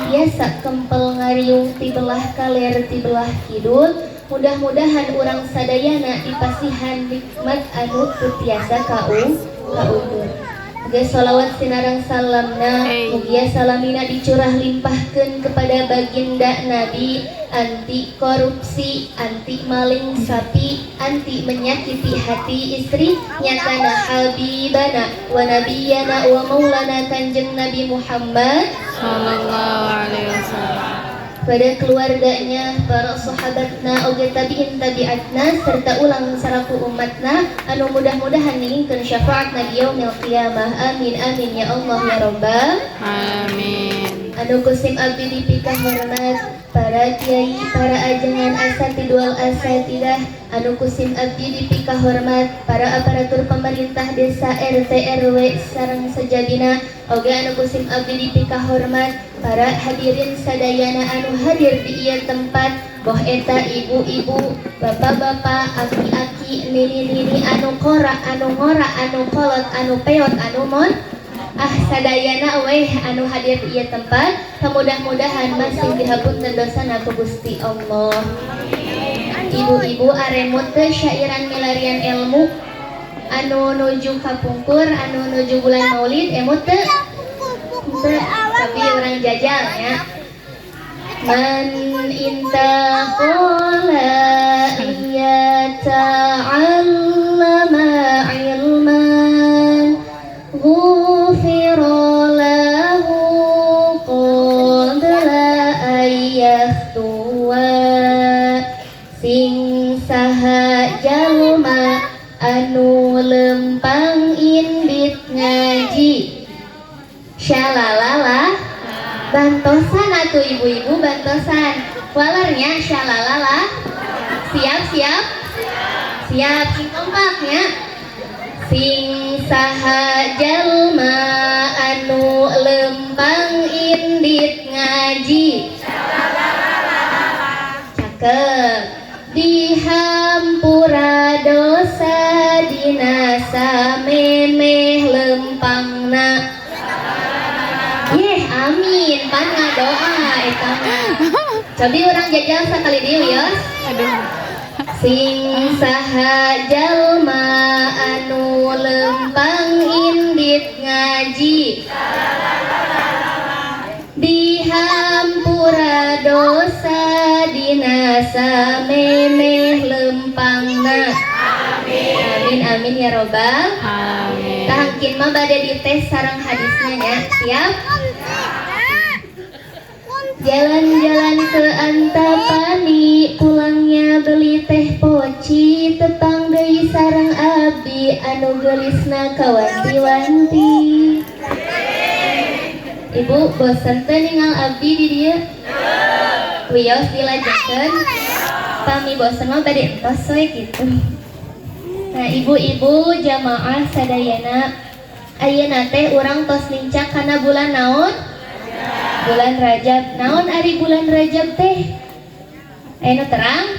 tiasa kempel ngariung ti belah kaler ti belah kidul. Mudah-mudahan urang sadayana dipasihan nikmat anu teu tiasa kaukur. Mugia sholawat sinareng salamna, mugia salamina dicurah limpahkeun kepada baginda Nabi anti korupsi, anti maling sapi, anti menyakiti hati istri, nyatana habibana wa nabiyana wa maulana Kanjeng Nabi Muhammad Sallallahu alaihi wasallam. Pada keluarganya, para sahabatna, oge tabiin tabiatna, serta urang salaku umatna anu mudah-mudahan ngingkeun syafaat di yaumil qiyamah. Amin amin ya Allah ya Rabbal Amin. Anu ku sim abdi dipikahormat para kiai, para ajengan asatid wal asatidah, anu ku sim abdi dipikahormat para aparatur pemerintah desa, RT, RW sareng sejabina, oge anu ku sim abdi dipikahormat para hadirin sadayana anu hadir di ieu tempat, boh eta ibu-ibu, bapak-bapak, aki-aki, nini-nini, anu kora, anu ngora, anu kolot, anu peot, anu mon ah, sadayana weh anu hadir di ieu tempat, mudah-mudahan masih dihapunten dosana ku Gusti Allah. Ibu-ibu, aremut teu syairan milarian ilmu anu nuju kapungkur, anu nuju bulan Maulid? Emut teu? Teu, tapi urang jajal nya. Man intaqala liyata'allama ilman ghufira lahu qabla ayyakhtuwa. Sing saha jalma anu lempang indit ngaji, syalalala. Bantosan atuh, ibu-ibu, bantosan walernya. Syalalala. Siap, siap, siap. Sing kompaknya. Sing saha jalma anu lempang indit ngaji. Cakep. Dihampura dosa dina samemeh lempangna. Yeh, amin, pan ngadoa eta mah. Cobi urang jajal sakali deui, yos. Aduh. Sing saha jalma anu lempang indit ngaji, dihampura dosa dina samemeh lempangna. Amin amin ya robbal Amin. Tah, engkin mah bade dites sareng hadisnya nya. Siap? Jalan-jalan ke Antapani, pulangnya beli teh poci, tepang deui sareng abdi anu geulisna kawanti-wanti. Ibu, bosen teu ningal abdi di dieu? Wios dilajengkeun? Pami bosen mah bade entos we kitu. Nah, ibu-ibu jamaah sadayana, ayeuna teh urang tos nincak kana bulan naon? Bulan Rajab. Naon ari bulan Rajab teh? Anu terang?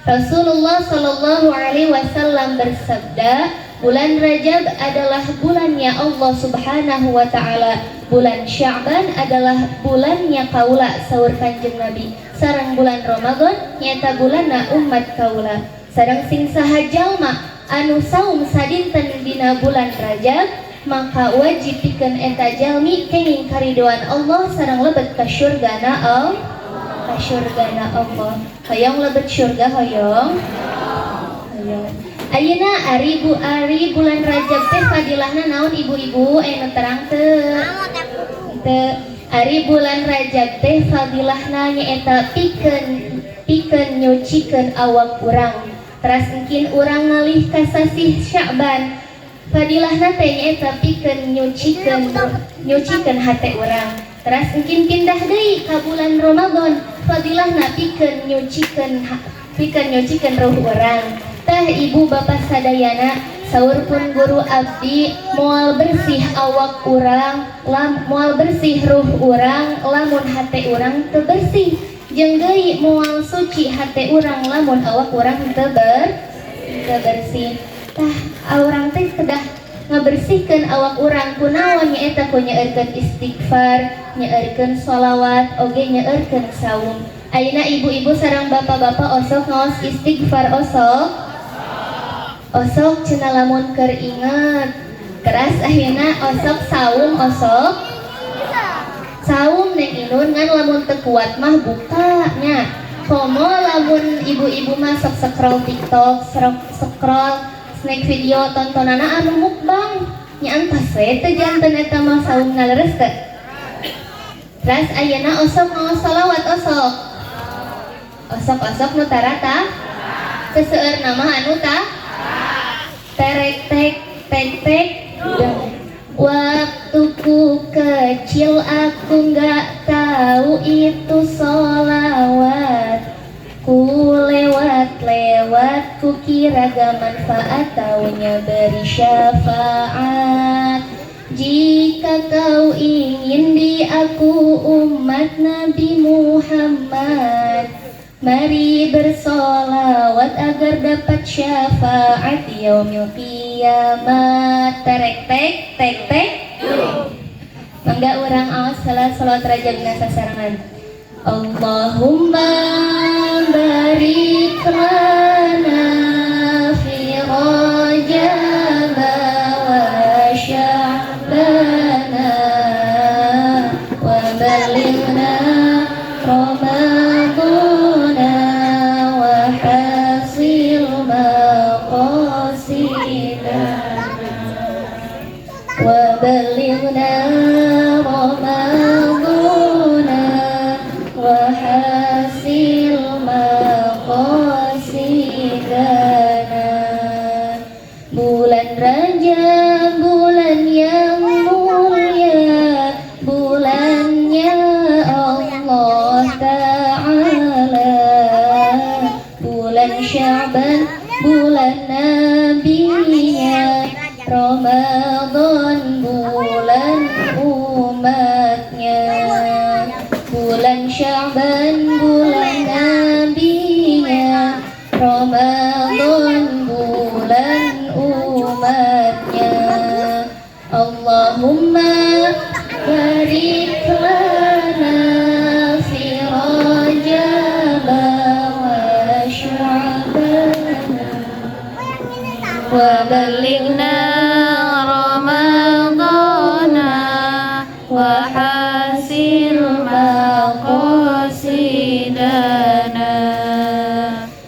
Rasulullah Shallallahu Alaihi Wasallam bersabda, bulan Rajab adalah bulannya Allah Subhanahu wa Ta'ala. Bulan Sya'ban adalah bulannya kaula, saur Kanjeng Nabi. Sareng bulan Ramadan nyata bulanna umat kaula. Sareng sing saha jalma anu saum sadinten dina bulan Rajab, maka wajib pikeun eta jalmi kenging karidoan Allah sareng lebet ka syurgana Allah, ka syurgana Allah. Hoyong lebet syurga? Hoyong, hoyong. Ayeuna ari bu, ari bulan Rajab teh fadilahna naon, ibu-ibu? Anu terang teu? Teu. Ari bulan Rajab teh fadilahna nyaeta pikeun pikeun nyucikeun awak urang. Teras engkin urang ngalih ka sasih Sya'ban, fadilahna teh nyaeta pikeun nyucikeun nyucikeun hate urang. Teras engkin pindah deui ka bulan Ramadan, fadilahna pikeun nyucikeun ruh urang. Tah, ibu bapak sadayana, saur pun guru abdi, moal bersih awak urang lam, moal bersih ruh urang lamun hate urang teu bersih, jeung deui moal suci hate urang lamun awak urang teu bersih. Tah, urang teh kedah ngabersihkeun awak urang kunaon? Nyaeta ku nyaeurkeun istighfar. Nyeurkeun sholawat oge nyeurkeun saum. Ayeuna ibu-ibu sareng bapak-bapak osok ngaos istighfar? Osok? Osok cenah lamun keur inget. Teras ayeuna osok saum? Osok saum, Neng Inun, ngan lamun teu kuat mah buka nya. Komo lamun ibu-ibu mah sok scroll TikTok, scroll snack video, tontonana anu mukbang nya, entos we teu janten eta mah saumna, leres teu? Teras ayeuna osok ngaos sholawat? Osok? Osok, osok nu tarata seseueur nama anu ta terek tek tek tek. Waktuku kecil aku nggak tahu itu solawat. Ku lewat-lewat, ku kira gak manfaat. Taunya beri syafaat. Jika kau ingin diaku umat Nabi Muhammad, mari bersolawat agar dapat syafaat yaumil kiamat. Terek tek tek tek. Mangga urang aos salat salat rajabna sasarengan. Allahumma barik lana fi Rajab wa Sya'bana wa balighna Ramadana wa hasil maqasidana wa balighna Ramadana wa hasil maqasidana. Bulan Rajab, bulan yang mulia, bulannya Allah Ta'ala. Bulan Sya'ban, bulan nabinya. Ramadan, bulan umatnya. Bulan Sya'ban, bulan nabinya. Ramadan, bulan umatnya. Allahumma barik lana fi Rajab wa Sya'ban wa وبلغنا رمضان وحسن مقاصدنا.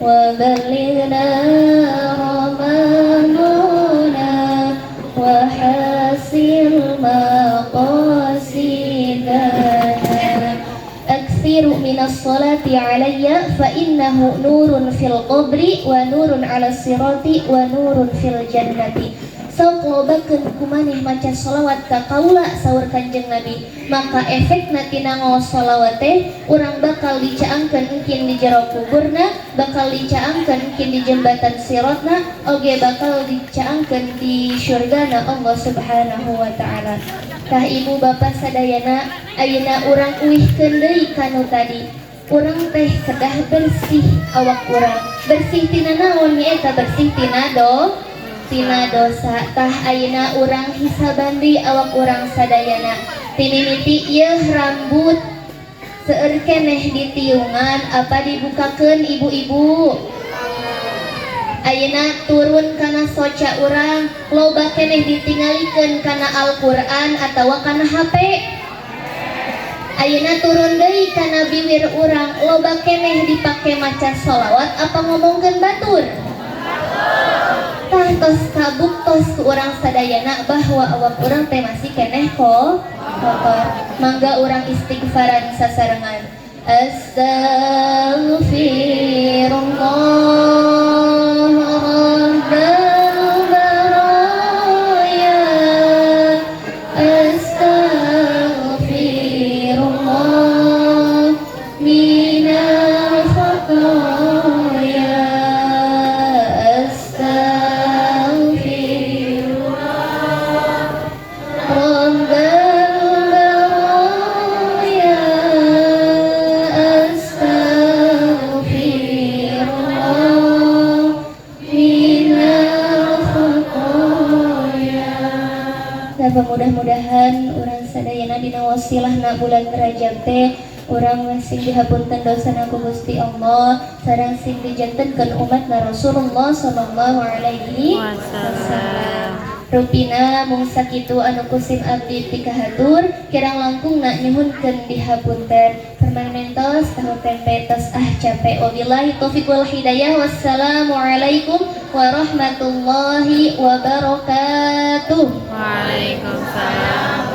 وبلغنا رمضان وحسن مقاصدنا. أكثروا من الصلاة علي فإنه نور في القبر ونور على الصراط ونور في الجنة. Sok lobakeun ku maneh maca sholawat ka kaula, saur Kanjeng Nabi, maka efekna tina ngaos sholawat teh urang bakal dicaangkeun engkin di jero kuburna, bakal dicaangkeun engkin di jembatan sirotna, oge bakal dicaangkeun di syurgana Allah Subhanahu wa Ta'ala. Tah, ibu bapak sadayana, ayeuna urang uihkeun deui kanu tadi. Urang teh kedah bersih awak urang. Bersih tina naon? Nyaeta bersih tina dosa. Tah, ayeuna urang hisaban deui awak urang sadayana. Timimiti ieu rambut, seueur keneh ditiungan apa dibukakeun, ibu-ibu? Ayeuna turun kana soca urang, loba keneh ditinggalikeun kana Al-Qur'an atawa kana HP? Ayeuna turun deui kana biwir urang, loba keneh dipake maca sholawat apa ngomongkeun batur? Tah, tos kabuktos ku urang sadayana bahwa awak urang teh masih keneh kok kotor. Mangga urang istighfaran sasarengan. Astaghfirullah Rabbal baraya. Astaghfirullah minal khataya. Astaghfirullah Rabbal baraya. Astaghfirullah. wasilahna bulan Rajab teh urang sing dihapunten dosana ku Gusti Allah sareng sing dijantenkeun umatna Rasulullah sallallahu alaihi wasallam. Rupina mung sakitu anu kusim abdi pikahatur, kirang langkungna nyuhunkeun dihapunten. Permanen tos tahu tempe tos, ah capek. Wabillahi taufiq wal hidayah, wassalamualaikum warahmatullahi wabarakatuh. Waalaikumsalam.